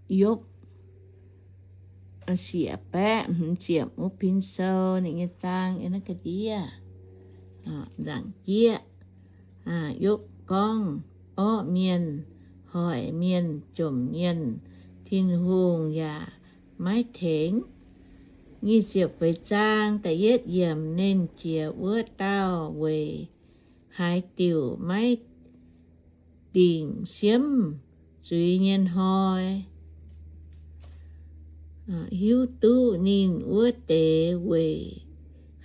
Yopv siec baeqv hmz ziepc wuov pin sou ninh nyei zaang yiem naaiv ga'ndiev nzaangc jieqv. Yopv gorngv orqv mienh, hoic mienh, jomc mienh, Tin-Hungh yaac maiv tengx. Nyic ziepc feix zaang da'yietv yiemc, Nernh Jiex wuov dauh weic haaix diuc maiv dingc siemv zuiz nyei hnoi, hiuv duqv ninh wuov deix weic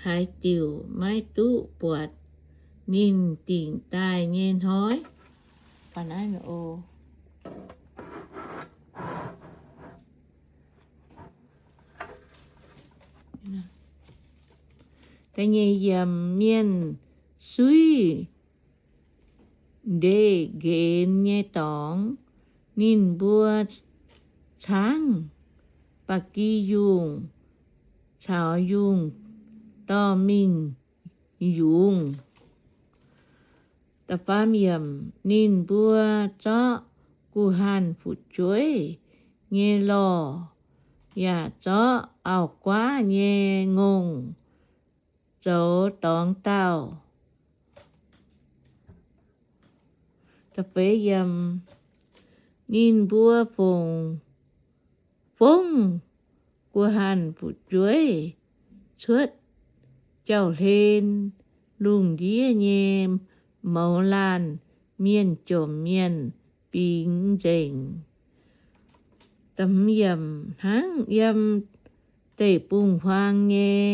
haaix diuc maiv duqv buatc ninh dingc daaih nyei hnoi. Da'nyeic yiemc, mienh suiv ndeic nqenx nyei dorngx, ninh mbuo caangv ba'gi yungh caux yungh dorh mingh yungz. Da'faam yiemc, ninh mbuo zorqv guh hanh fu'jueiv nyei lorh yaac zorqv auv-guaav nyei ngongh zoux dorngx dauh. Da'feix yiemc, ninh mbuo fongc, fongv guh hanh fu'jueiv cuotv jauv-hlen, lungh ndiev nyei mouz laanh, mienh jomc mienh bingx nzengc. Hnangv yiem deic-bung-huaang nyei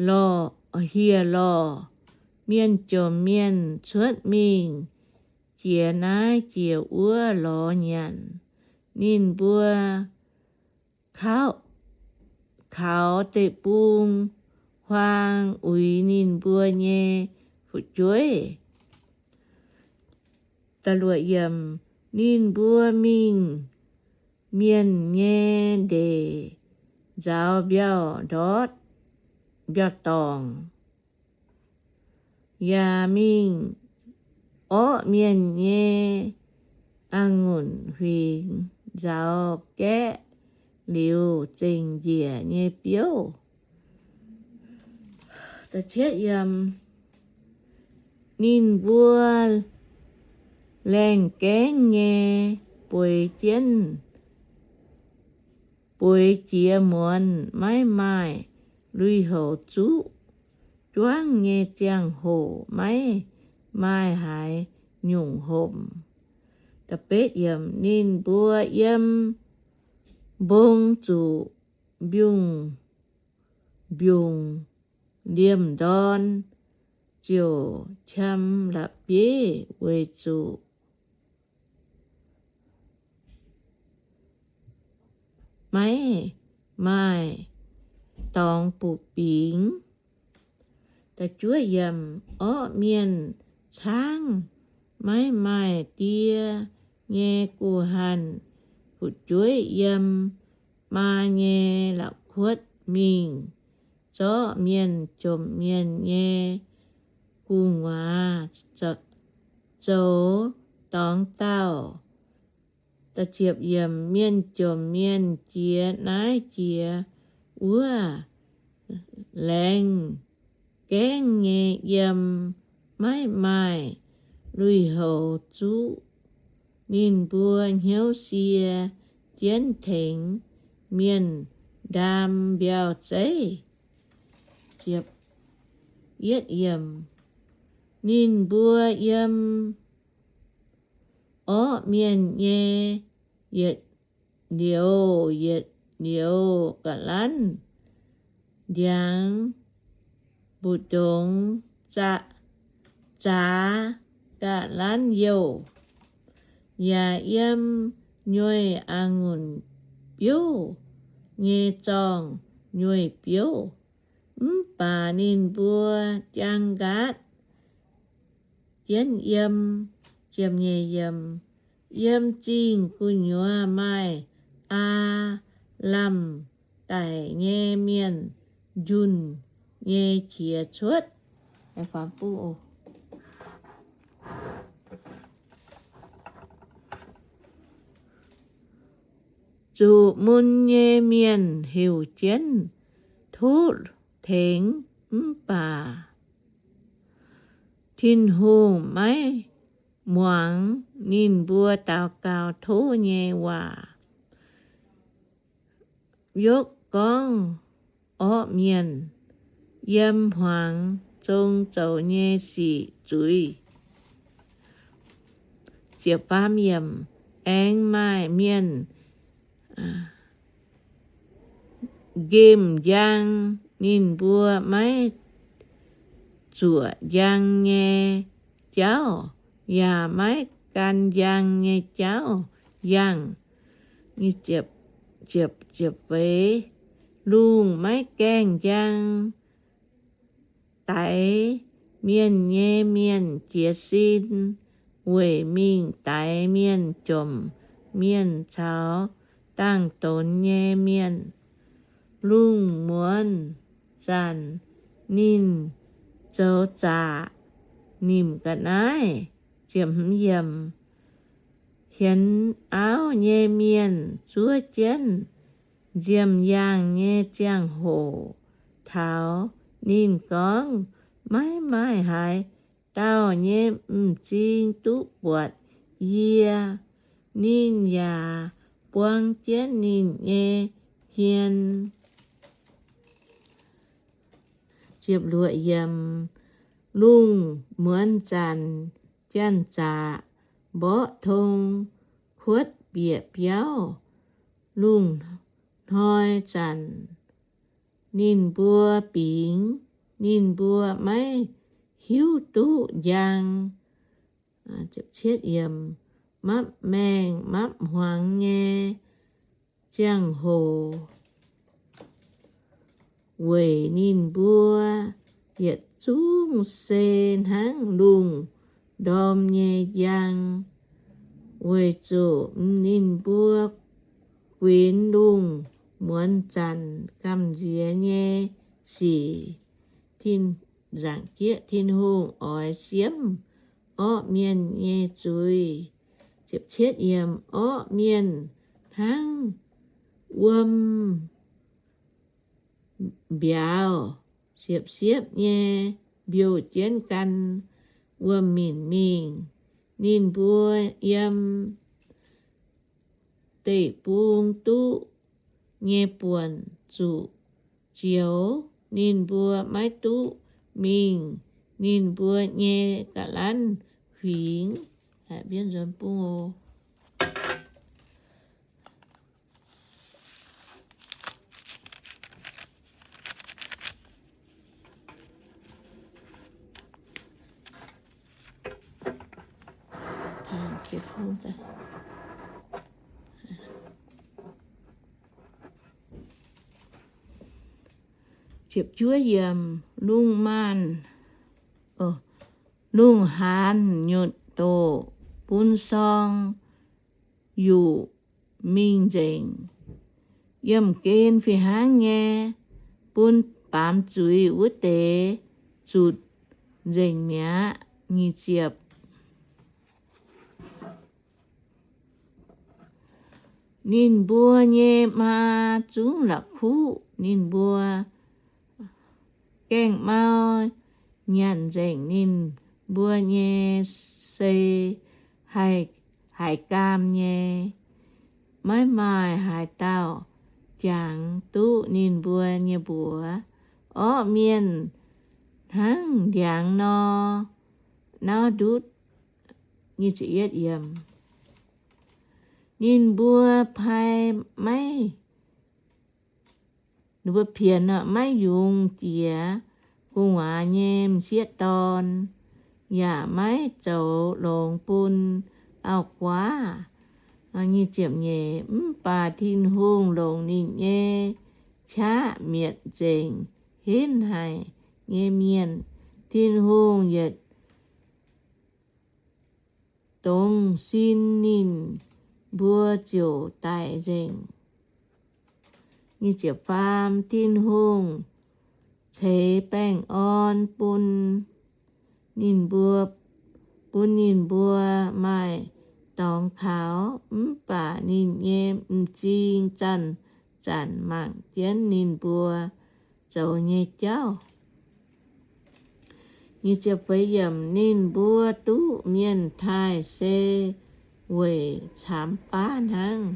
lorh, hieh lorh, mienh jomc mienh cuotv mingh jiex naaiv jiex wuov lorz nyanc. Ninh mbuo kaux deic-bung-huaang uix ninh mbuo nyei fu'jueiv. Da'luoqc yiemc, ninh mbuo mingh mienh nyei ndeic nzaaux mbiauh ndortv, mbiauh dorngc, yaac mingh orqv mienh nyei a'ngunc huingx nzaaux gaeqv liuz zengc njiec nyei biouv. Ninh mbuo laengh gaengv nyei bueix jienv, bueix jiex muonz, maiv maaih lui-houx zuqv, juangv nyei ziangh hoc maiv maaih haaix nyungc homc. Ninh mbuo yiem mbong zuqc mbiungc, mbiungc liemh ndorn ziouc qam la'bieiv weic zuqc maiv maaih dorngx bungx bingx. Orqv mienh caangv maiv maaih die nyei guh hanh fu'jueiv yiem maa nyei la'kuotv mingh zorqv mienh jomc mienh nyei gu'nguaaz zoux dorngx dauh. Mienh jomc mienh jiex naaiv jiex wuov, laengz gaengv nyei yiem, maiv maaih lui-houx zuqv. Ninh mbuo hnyouv sie jienv tengx mienh ndaam mbiauh zeiv. Ninh mbuo yiem orqv mienh nyei yietc liuz yietc liuz ga'lanv ndiangx mbu'ndongx zaqc, zaax ga'lanv youh, yaac yiem nyueic a'ngunc biouv nyei zorngh nyueic biouv. Mv baac ninh mbuo jaang nqaatv jienv yiem, yiem zingh gu'nyuoz maaih aa lamh daic nyei mienh njunh nyei qiex cuotv. Zuqc mun nyei mienh heuc jienv tov tengx, mv baac Tin-Hungh maiv muangx ninh mbuo daux gaux tov nyei waac. Yopv gorngv orqv mienh yiem hmuangx zong zoux nyei sic zuiz. Aengx maaih mienh nqemh njang ninh mbuo maiv zuoqc njang nyei jauv, yaac maiv gan njang nyei jauv yangh. Lungh maiv gaengh njang daix mienh nyei mienh jiez sin weic mingh daix mienh jomc mienh caux dangh donx nyei mienh. Lungh muonz zanc ninh zoux zaqc nimc ga'naaiv. Hienx auv nyei mienh zuov jienv nziemh yaangh nyei ziangh hoc taux ninh gorngv, Maiv maaih haaix dauh nyei m'zing duqv buatc yie. Ninh yaac buang jienv ninh nyei hmien. Lungh muonz zanc janx-zaqc mborqv tong kuotv bieqc biauv. Lungh hnoi zanc ninh mbuo bingx, ninh mbuo maiv hiuv duqv njang, mapv maengh mapv hmuangx nyei ziangh hoc. Weic ninh mbuo yietc zungv se hnangv lungh ndorm nyei njang, weic zuqc ninh mbuo guinx lungh muonz zanc gamh nziex nyei sic. Tin-Hungh oix siemv orqv mienh nyei zuiz. Orqv mienh hnangv wuom mbiauz siepv-siepv nyei mbiouh jienv gan wuom-minc mingh. Ninh mbuo yiem deic-bung duqv nyei buonc zuqc zioux, ninh mbuo maiv duqv mingh ninh mbuo nyei ga'lanv huingx. Lungh maanz, lungh haanz nyutc doqc bun sorng yuqc mingh nzengc. Yiemh gen fih hnangv nyei, bun baamz zuiz wuov deix zutc nzengc mi'aqv. Nyic ziepc. Ninh mbuo nyei maa zungv la'kuqv ninh mbuo, gaengh mau nyanc nzengc ninh mbuo nyei sei, haih, haih gaam nyei. Maiv maaih haaix dauh jangx duqv ninh mbuo nyei mbuox. Orqv mienh hnangv ndiangx nor, nauv ndutv. Ninh mbuo pai maiv, ninh mbuo pienx maiv yungz jiex gu'nguaaz nyei m'sieqv dorn, yaac maiv zoux longx bun auv-guaav. Mv baac Tin-Hungh longc ninh nyei qaqv mietc nzengc henv haic nyei mienh. Tin-Hungh yietc dongz sin ninh mbuo ziouc daic nzengc. Tin-Hungh ceix baengh orn bun ninh mbuo, bun ninh mbuo maaih dorngx kaux, mv baac ninh nyei m'zing zanc-zanc mangc jienv ninh mbuo zoux nyei jauv. Ninh mbuo duqv mienh taaih se weic camx baav hnangv,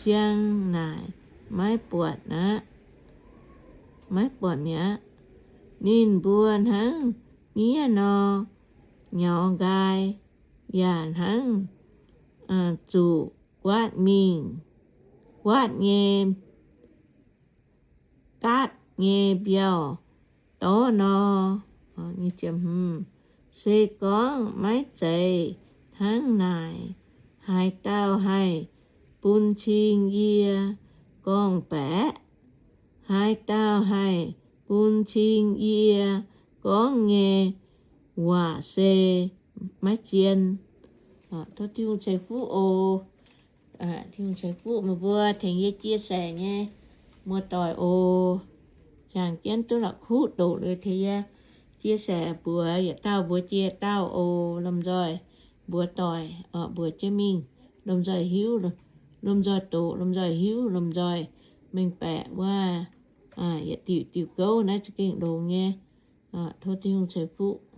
ziang naaic maiv buatc aqv, maiv buatc mi'aqv. Ninh mbuo hnangv miev nor nyaux nqaai, yaac hnangv zuqc guaatv mingh, guaatv nyei, gaatv nyei mbiauh dorv nor. Se gorngv maiv zeiz hnangv naaic, haaix dauh haih bun cing yie gorngv-baeqc? Haaix dauh haih bun cing yie gorngv nyei waac se maiv zien? Tov Tin-Hungh ceix fuqv oc. Tin-Hungh ceix fuqv meih mbuo tengx yie chia sẻ nyei muoz-doic oc. Jangx jienv duqv la'kuqv doqc liuz tengx yie chia sẻ mbuox yietc dauh mbuox jiex dauh oc. Lomh nzoih mbuox doic, mbuox jienv mingh, lomh nzoih hiuv, lomh nzoih doqc, lomh nzoih hiuv, lomh nzoih mengh baeqc wuov yietc diuc diuc gouv naaiv za'gengh longx nyei. Tov Tin-Hungh ceix fuqv.